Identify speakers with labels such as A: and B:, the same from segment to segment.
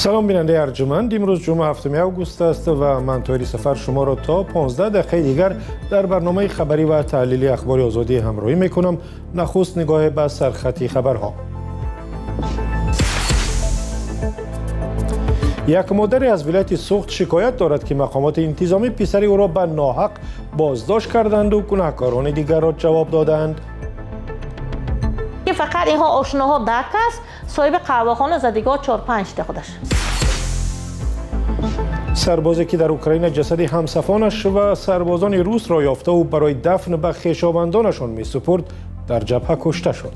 A: Салом, бинандаи арҷманд. Имрӯз ҷумъа, 7 август аст ва ман, Тоҳири Сафар, шуморо то 15 дақиқаи дигар дар барномаи хабарӣ ва таҳлили Ахбори Озодӣ ҳамроҳӣ мекунам. Нахуст нигоҳе ба сархати хабарҳо. Як модаре аз вилояти Суғд шикоят дорад, ки мақомоти интизомӣ писари ӯро ба ноҳақ боздошт карданду гунаҳкорони дигарро ҷавоб доданд.
B: Фақат инҳо ошноҳо 10 кас, соҳиби қаҳвахона задигоҳ 4-5 та худаш.
A: Сарбозе, ки дар Украина ҷасади ҳамсафонаш ва сарбозони русро ёфтаву барои дафн ба хешовандонашон месупурд, дар ҷабҳа кушта шуд.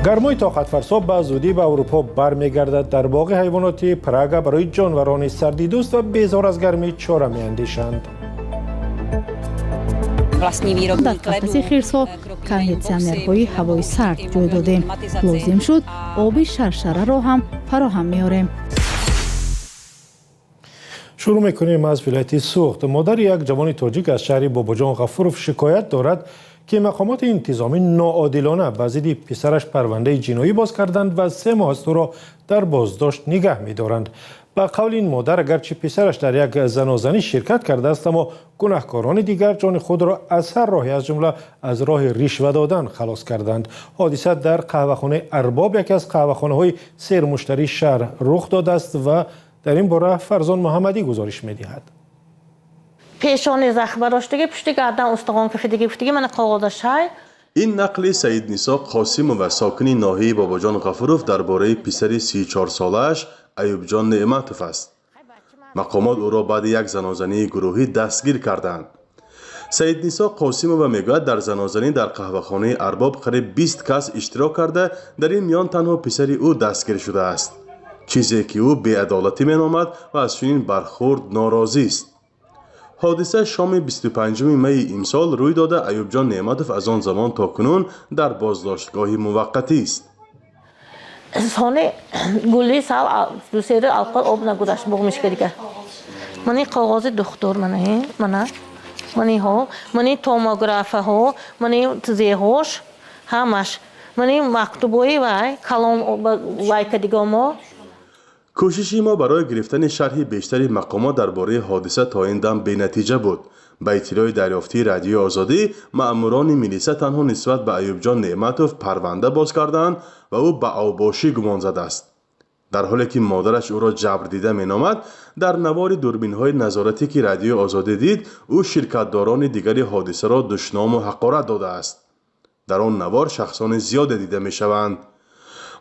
A: Гармои тоқатфарсо ба зудӣ ба Аврупо бармегардад. Дар боғи ҳайвоноти Прага барои ҷонварони сардидӯст ва безор аз гармӣ чора меандешанд.
C: Дар қафаси хирсҳо кондитсионерҳои ҳавои сард ҷой додем. Лозим шуд, оби шаршараро ҳам фароҳам меорем.
A: Шурӯъ мекунем аз вилояти Суғд. Модари як ҷавони тоҷик аз шаҳри Бобоҷон Ғафуров шикоят дорад, ки мақомоти интизомӣ ноодилона ба зидди писараш парвандаи ҷиноӣ боз карданд ва 3 моҳ аст ӯро дар боздошт нигаҳ медоранд. Ба қавли ин модар, агарчи писараш дар як занозанӣ ширкат кардааст, аммо гунаҳкорони дигар ҷони худро аз ҳар роҳе, аз ҷумла аз роҳи ришва додан, халос карданд. Ҳодиса дар қаҳвахонаи Арбоб, яке аз қаҳвахонаҳои сермуштарии шаҳр, рух додааст ва дар ин бора Фарзон Муҳаммадӣ гузориш медиҳад.
B: Пешони захм бароштаги, пушти гардан устухон кафидаги, пуштиги мана қоғозаш ҳай.
D: Ин нақли Саиднисо Қосимова, сокини ноҳияи Бобоҷон Ғафуров, дар бораи писари 34-солааш Аюбҷон Неъматов аст. Мақомот ӯро баъди як занозании гурӯҳӣ дастгир карданд. Саиднисо Қосимова мегӯяд, дар занозанӣ дар қаҳвахонаи Арбоб қариб 20 кас иштирок карда, дар ин миён танҳо писари ӯ дастгир шудааст, чизе ки ӯ беадолатӣ меномад ва аз чунин бархурд норозист. Ҳодиса шоми 25 майи имсол рӯй дода, Аюбҷон Неъматов аз он замон то кунун дар боздоштгоҳи муваққатист.
B: Сони гули сал дусери алқол об нагузашт буғмишка дига. Мани қоғози духтур, мана мана маниҳо, мани томографаҳо, мани тизеҳош ҳамаш, мани мактубои вай калом вайка диго мо.
D: Кӯшиши мо барои гирифтани шарҳи бештари мақомот дар бораи ҳодиса то ин дам бенатиҷа буд. Ба иттилои дарёфтии Радиои Озодӣ, маъмурони милиса танҳо нисбат ба Аюбҷон Неъматов парванда боз карданд ва ӯ ба авбошӣ гумон задааст, дар ҳоле ки модараш ӯро ҷабрдида меномад. Дар навори дурбинҳои назоратӣ, ки Радиои Озодӣ дид, ӯ ширкатдорони дигари ҳодисаро душному ҳақорат додааст. Дар он навор шахсони зиёде дида мешаванд.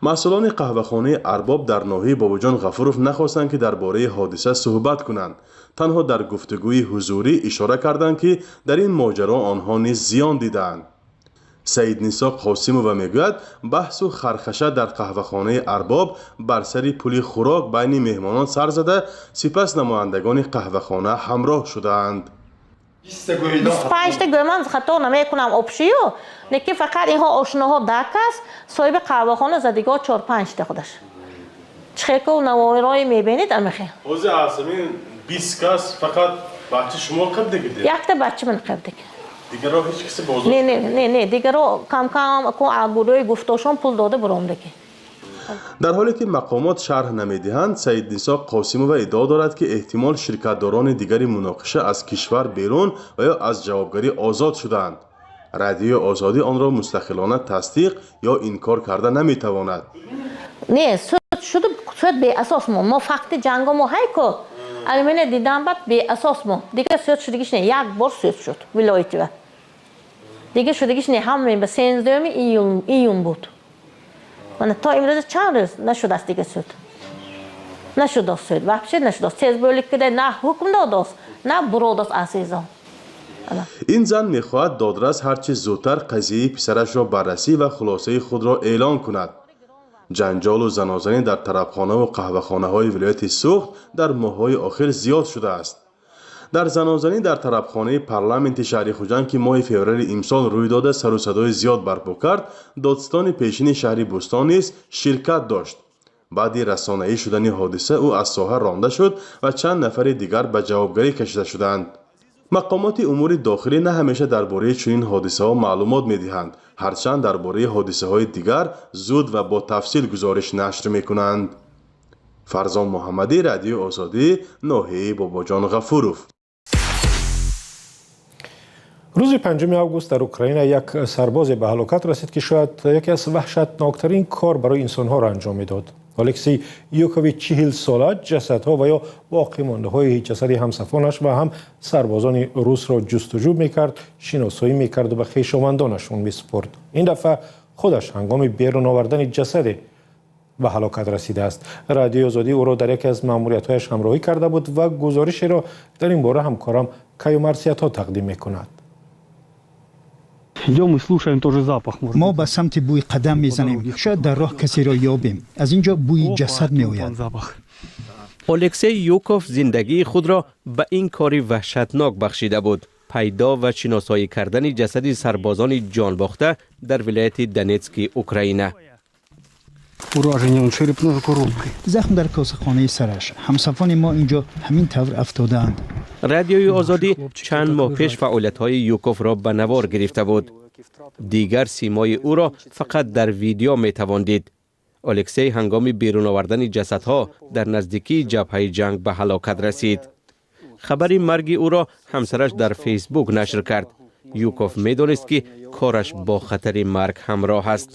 D: Масъулони қаҳвахонаи Арбоб дар ноҳияи Бобоҷон Ғафуров нахостанд, ки дар бораи ҳодиса суҳбат кунанд. Танҳо дар гуфтугӯи ҳузурӣ ишора карданд, ки дар ин моҷаро онҳо низ зиён дидаанд. Саиднисо Қосимова мегӯяд, баҳсу хархаша дар қаҳвахонаи Арбоб бар сари пули хӯрок байни меҳмонон сар зада, сипас намояндагони қаҳвахона ҳамроҳ шудаанд.
B: 25-та гӯман хато намекунам, обшию неки фақат инҳо ошноҳо 10 кас, соҳиби қаҳвахона задигоҳ 4-5 та худаш. Чихеку наворҳое мебинед, амихе.
D: Ҳозир аз ҳамин 20 кас фақат бача шумо қабдагиде?
B: Якта бача ман қабдиги.
D: Дигаро ҳеҷ касе боздошт?
B: Не, не, не, не, дигаро кам-кам ку гурӯҳи гуфтошон пул дода буромдаги.
D: Дар ҳоле ки мақомот шарҳ намедиҳанд, Саиднисо Қосимова иддао дорад, ки эҳтимол ширкатдорони дигари муноқиша аз кишвар берун ва ё аз ҷавобгарӣ озод шудаанд. Радиои Озодӣ онро мустақилона тасдиқ ё инкор карда наметавонад.
B: Не, суд шуду, суд беасос. Мо факти ҷанго мо ҳайко алюминия дидан, баъд беасос мо дигар суд шудагиш не. Як бор суд шуд вилоятива, дигар шудагиш не. Ҳама ба 13 июн буд. Мана то имрӯз чанд рӯз нашудааст, дигар суд нашудааст, суд вообще нашудааст. Тез бӯликкида на ҳукм додааст, на буродааст аз СИЗО.
D: Ин зан мехоҳад додрас ҳарчи зудтар қазияи писарашро баррасӣ ва хулосаи худро эълон кунад. Ҷанҷолу занозанӣ дар тарабхонаву қаҳвахонаҳои вилояти Суғд дар моҳҳои охир зиёд шудааст. Дар занозанӣ дар тарабхонаи парламенти шаҳри Хуҷанд, ки моҳи феврали имсол рӯй дода, сару садои зиёд барпо кард, додситони пешини шаҳри Бӯстон низ ширкат дошт. Баъди расонаӣ шудани ҳодиса ӯ аз соҳа ронда шуд ва чанд нафари дигар ба ҷавобгарӣ кашида шуданд. Мақомоти умури дохилӣ на ҳамеша дар бораи чунин ҳодисаҳо маълумот медиҳанд. Ҳарчанд дар бораи ҳодисаҳои дигар зуд ва бо тафсил гузориш нашр мекунанд. Фарзон Муҳаммадӣ, Радиои Озодӣ, ноҳияи Бобоҷон Ғафуров.
A: Рӯзи 5 август дар Украина як сарбозе ба ҳалокат расид, ки шояд яке аз ваҳшатноктарин кор барои инсонҳоро анҷом медод. Алексей Юкови 40-сола ҷасадҳо ва ё боқимондаҳои ҷасади ҳамсафонаш ва ҳам сарбозони русро ҷустуҷӯ мекард, шиносоӣ мекард ва ба хешовандонашон месупурд. Ин дафъа худаш ҳангоми берун овардани ҷасаде ба ҳалокат расидааст. Радиои Озодӣ ӯро дар яке аз маъмуриятҳояш ҳамроҳӣ карда буд ва гузоришеро дар ин бора ҳамкорам Каюмарс Ято тақдим мекунад.
E: Идем и слушаем тоже запах.
F: Мо ба самти бӯи қадам мезанем, шояд дар роҳ касеро ёбем. Аз ин ҷо бӯи ҷасад меояд.
G: Алексей Юков зиндагии худро ба ин кори ваҳшатнок бахшида буд: пайдо ва шиносоӣ кардани ҷасади сарбозони ҷонбохта дар вилояти Донетски Украина.
E: Уражение он черепной коробкой.
F: Захм дар косахонаи сараш. Ҳамсафони мо инҷо ҳамин тавр афтодаанд.
G: Радиои Озодӣ чанд моҳ пеш фаъолиятҳои Юковро ба навор гирифта буд. Дигар симои ӯро фақат дар видео метавон дид. Алексей ҳангоми берун овардани ҷасадҳо дар наздикии ҷабҳаи ҷанг ба ҳалокат расид. Хабари марги ӯро ҳамсараш дар Фейсбук нашр кард. Юков медонист, ки кораш бо хатари марг ҳамроҳ аст.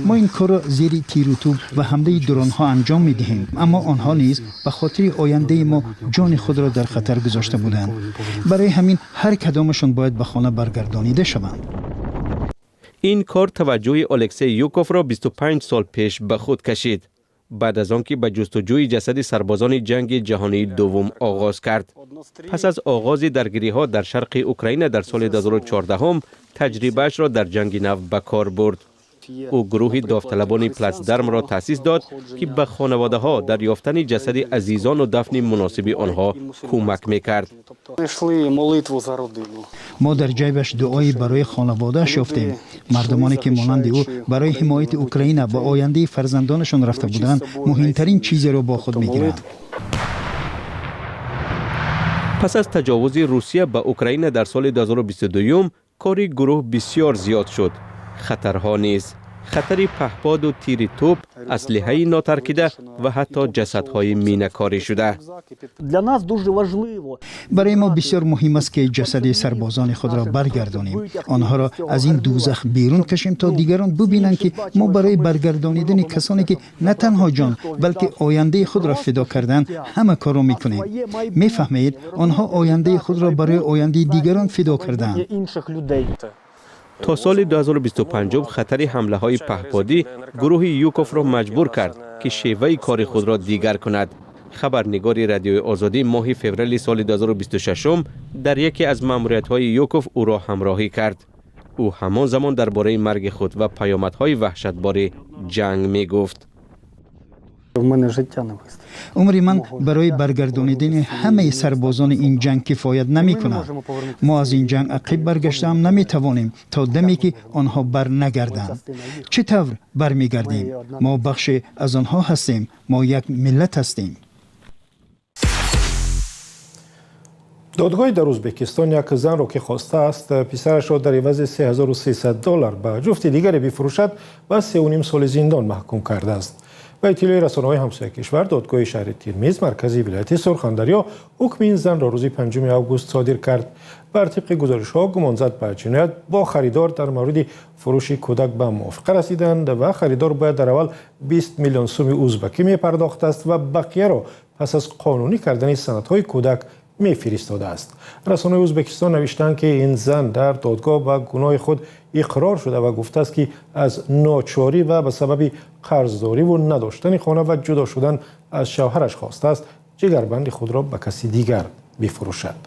F: Мо ин корро зери тирутӯб ва ҳамлаи дронҳо анҷом медиҳем, аммо онҳо низ ба хотири ояндаи мо ҷони худро дар хатар гузошта буданд. Барои ҳамин ҳар кадомашон бояд ба хона баргардонида шаванд.
G: Ин кор таваҷҷӯҳи Алексей Юковро 25 сол пеш ба худ кашид, баъд аз он ки ба ҷустуҷӯи ҷасади сарбозони ҷанги ҷаҳонии дуввум оғоз кард. Пас аз оғози даргириҳо дар шарқи Украина дар соли 2014, таҷрибаашро дар ҷанги нав ба кор бурд. Ӯ гурӯҳи довталабони Плацдармро таъсис дод, ки ба хонаводаҳо дар ёфтани ҷасади азизону дафни муносиби онҳо кӯмак мекард.
F: Мо дар ҷайбаш дуое барои хонаводааш ёфтем. Мардумоне ки монанди ӯ барои ҳимояти Украина ва ояндаи фарзандонашон рафта буданд, муҳимтарин чизеро бо худ мегиранд.
G: Пас аз таҷовузи Русия ба Украина дар соли 2022, кори гурӯҳ бисёр зиёд шуд, хатарҳо низ: хатари паҳподу тири тӯб, аслиҳаи нотаркида ва ҳатто ҷасадҳои минакорӣ шуда.
F: Барои мо бисёр муҳим аст, ки ҷасади сарбозони худро баргардонем, онҳоро аз ин дӯзах берун кашем, то дигарон бубинанд, ки мо барои баргардонидани касоне, ки на танҳо ҷон, балки ояндаи худро фидо карданд, ҳама корро мекунем. Мефаҳмед, онҳо ояндаи худро барои ояндаи дигарон фидо карданд.
G: То соли 2025 хатари ҳамлаҳои паҳподӣ гурӯҳи Юковро маҷбур кард, ки шеваи кори худро дигар кунад. Хабарнигори Радиои Озодӣ моҳи феврали соли 2026 дар яке аз маъмуриятҳои Юков ӯро ҳамроҳӣ кард. Ӯ ҳамон замон дар бораи марги худ ва паёмадҳои ваҳшатбори ҷанг мегуфт.
F: Умри ман барои баргардонидани ҳамаи сарбозони ин ҷанг кифоят намекунад. Мо аз ин ҷанг ақиб баргаштаам наметавонем, то даме ки онҳо барнагарданд. Чӣ тавр бармегардем? Мо бахше аз онҳо ҳастем, мо як миллат ҳастем.
A: Додгоҳе дар Ӯзбекистон як занро, ки хостааст писарашро дар ивази 3300 доллар ба ҷуфти дигаре бифурӯшад, ба 3,5 соли зиндон маҳкум кардааст. Ба иттилои расонаҳои ҳамсоя кишвар, додгоҳи шаҳри Тирмиз, маркази вилояти Сурхандарё, ҳукми ин занро рӯзи 5 август содир кард. Бар тибқи гузоришҳо, гумонзад ба ҷиноят бо харидор дар мавриди фурӯши кӯдак ба мувофиқа расиданд ва харидор бояд дар аввал 20 миллион суми узбакӣ мепардохтааст ва бақияро пас аз қонунӣ кардани санадҳои кӯдак мефиристодааст. Расонаи Ӯзбекистон навиштанд, ки ин зан дар додгоҳ ба гуноҳи худ иқрор шуда ва гуфтааст, ки аз ночорӣ ва ба сабаби қарздориву надоштани хона ва ҷудо шудан аз шавҳараш хостааст ҷигарбанди худро ба каси дигар бифурӯшад.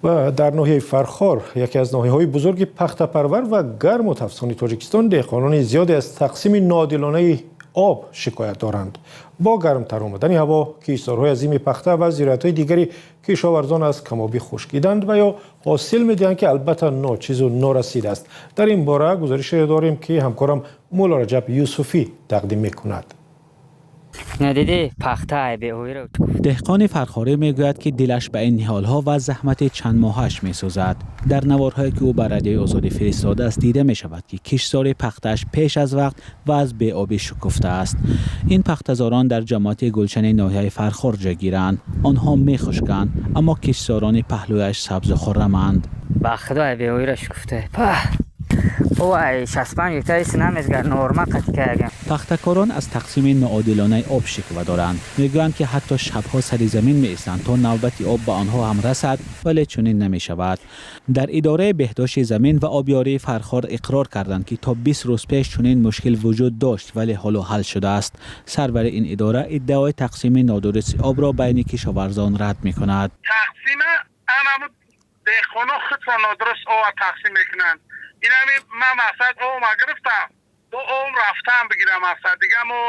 A: Ва дар ноҳияи Фархор, яке аз ноҳияҳои бузурги пахтапарвар ва гарму тафсони Тоҷикистон, деҳқонони зиёде аз тақсими ноодилонаи об шикоят доранд. Бо гармтар омадани ҳаво, киштзорҳои азими пахта ва зироатҳои дигари кишоварзон аз камобӣ хушкиданд ва ё ҳосил медиҳанд, ки албатта ночизу норасид аст. Дар ин бора гузорише дорем, ки ҳамкорам Мулло Раҷаб Юсуфӣ тақдим мекунад.
H: Деҳқони фархорӣ мегӯяд, ки дилаш ба ин ниҳолҳо ва заҳмати чанд моҳаш месӯзад. Дар наворҳое, ки ӯ ба Радиои Озодӣ фиристодааст, дида мешавад, ки киштзори пахтааш пеш аз вақт ва аз беобӣ шукуфтааст. Ин пахтазорон дар ҷамоати Гулшани ноҳияи Фархор ҷойгиранд. Онҳо мехушканд, аммо киштзорони паҳлӯяш сабзу хурраманд.
I: Ба худо, беобира шукуфта. Ой, 65 гектари намезгар норма қатикаягам.
H: Пахтакорон аз тақсими ноодилонаи об шиква доранд. Мегӯянд, ки ҳатто шабҳо сари замин меистанд, то навбати об ба онҳо ҳам расад, вале чунин намешавад. Дар идораи беҳдошти замин ва обёрии Фархор иқрор карданд, ки то 20 рӯз пеш чунин мушкил вуҷуд дошт, вале ҳоло ҳал шудааст. Сарвари ин идора иддаои тақсими нодурусти обро байни кишоварзон рад мекунад.
J: Тақсима анаму деҳқоно худро нодуруст ова тақсим мекунанд. Инами ман мақсад овма гирифтам, бо ом рафтам бигирам, мақсад дига мо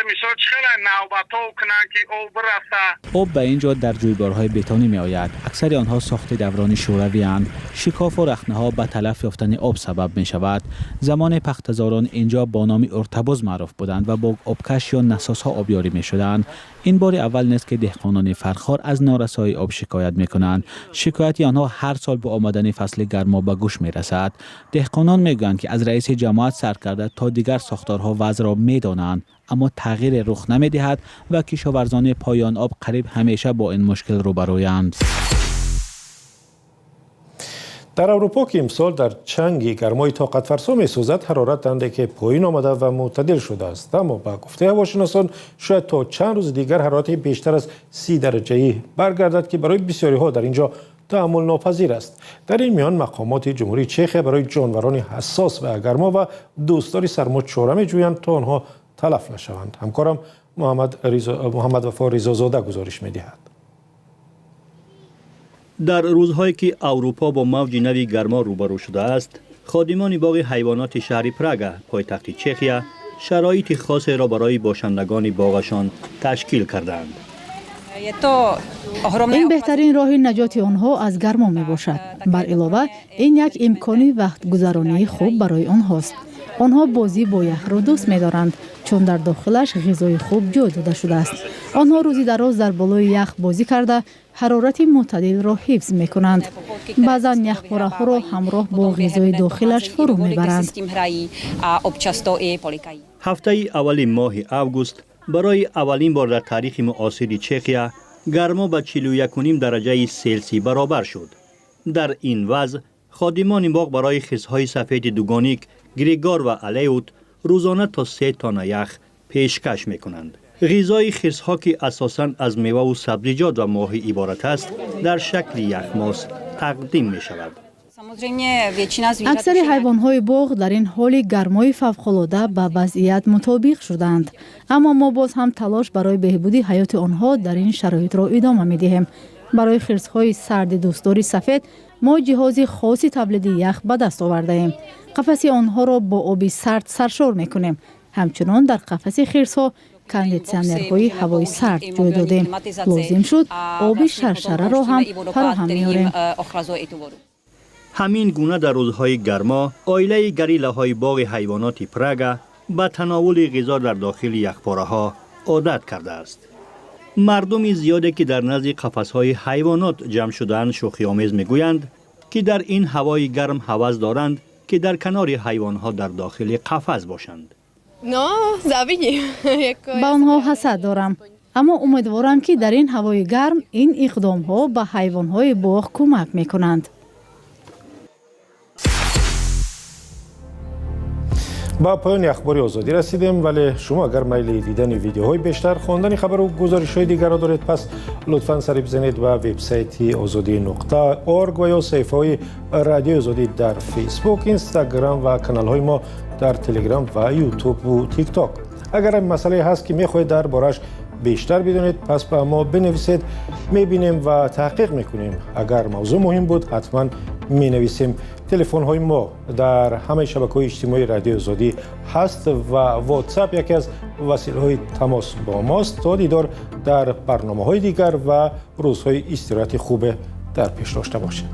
J: мисол чӣ хеле навбатҳо кунанд, ки об бираса.
H: Об ба ин ҷо дар ҷӯйборҳои бетонӣ меояд. Аксари онҳо сохти даврони шӯравиянд. Шикофу рахнаҳо ба талаф ёфтани об сабаб мешавад. Замоне пахтазорон ин ҷо бо номи Уртабуз маъруф буданд ва бо обкаш ё насосҳо обёрӣ мешуданд. Ин бори аввал нест, ки деҳқонони Фархор аз норасоии об шикоят мекунанд. Шикояти онҳо ҳар сол бо омадани фасли гармо ба гӯш мерасад. Деҳқонон мегӯянд, ки аз раиси ҷамоат сар карда то дигар сохторҳо вазъро медонанд, аммо тағйире рух намедиҳад ва кишоварзони поёноб қариб ҳамеша бо ин мушкил рӯбарӯянд.
A: Дар Аврупо, ки имсол дар чанги гармои тоқатфарсо месӯзад, ҳарорат андаке поин омада ва мӯътадил шудааст. Аммо ба гуфтаи ҳавошиносон, шояд то чанд рӯзи дигар ҳарорати бештар аз 30 дараҷаӣ баргардад, ки барои бисёриҳо дар ин ҷо таҳаммулнопазир аст. Дар ин миён мақомоти Ҷумҳурии Чехия барои ҷонварони ҳассос ба гармо ва дӯстдори сармо чора меҷӯянд, то онҳо талаф нашаванд. Ҳамкорам Муҳаммад Вафо Ризозода гузориш медиҳад.
K: Дар рӯзҳое, ки Аврупо бо мавҷи нави гармо рӯбарӯ шудааст, ходимони боғи ҳайвоноти шаҳри Прага, пойтахти Чехия, шароити хосеро барои бошандагони боғашон ташкил кардаанд.
C: Ин беҳтарин роҳи наҷоти онҳо аз гармо мебошад. Бар илова, ин як имкони вақтгузаронии хуб барои онҳост. Онҳо бозӣ бо яхро дӯст медоранд, чун дар дохилаш ғизои хуб ҷой дода шудааст. Онҳо рӯзи дароз дар болои ях бозӣ карда, ҳарорати мӯътадилро ҳифз мекунанд. Баъзан яхпораҳоро ҳамроҳ бо ғизои дохилаш фурӯ мебаранд.
K: Ҳафтаи аввали моҳи август барои аввалин бор дар таърихи муосири Чехия гармо ба 41,5 дараҷаи селсӣ баробар шуд. Дар ин вазъ ходимони боғ барои хирсҳои сафеди дугоник Григор ва Алеут рӯзона то 3 тонна ях пешкаш мекунанд. Ғизои хирсҳо, ки асосан аз меваву сабзиҷот ва моҳӣ иборат аст, дар шакли яхмос тақдим мешавад.
C: Аксари ҳайвонҳои боғ дар ин ҳоли гармои фавқулода ба вазъият мутобиқ шуданд, аммо мо боз ҳам талош барои беҳбуди ҳаёти онҳо дар ин шароитро идома медиҳем. Барои хирсҳои сарди дӯстдори сафед мо ҷиҳози хоси тавлиди ях ба даст овардаем. Қафаси онҳоро бо оби сард саршор мекунем. Ҳамчунон дар қафаси хирсҳо кондитсионерҳои ҳавои сард ҷой додем. Лозим шуд, оби шаршараро ҳам фароҳам меорем.
K: Ҳамин гуна дар рӯзҳои гармо оилаи гориллаҳои боғи ҳайвоноти Прага ба тановули ғизо дар дохили яхпораҳо одат кардааст. Мардуми зиёде, ки дар назди қафасҳои ҳайвонот ҷамъ шудаанд, шӯхиомез мегӯянд, ки дар ин ҳавои гарм ҳавас доранд, ки дар канори ҳайвонҳо дар дохили қафас бошанд.
C: Ба онҳо ҳасад дорам, аммо умедворам, ки дар ин ҳавои гарм ин иқдомҳо ба ҳайвонҳои боғ кӯмак мекунанд.
A: Ба поёни Ахбори Озодӣ расидем, вале шумо агар майли дидани видеоҳои бештар, хондани хабару гузоришҳои дигарро доред, пас лутфан сари бизанед ба вебсайти озодӣ.орг ва ё саҳифаҳои Радиои Озодӣ дар Фейсбук, Инстаграм ва каналҳои мо дар Телеграм ва Ютубу Тикток. Агар масъалае ҳаст, ки мехоҳед дар бораш бештар бидонед, пас ба мо бинависед, мебинем ва таҳқиқ мекунем. Агар мавзӯъ муҳим буд, ҳатман менависем. Телефонҳои мо дар ҳамаи шабакаҳои иҷтимоии Радиои Озодӣ ҳаст ва Ватсап яке аз василаҳои тамос бо мост. То дидор дар барномаҳои дигар ва рӯзҳои истироҳати хубе дар пеш дошта бошед.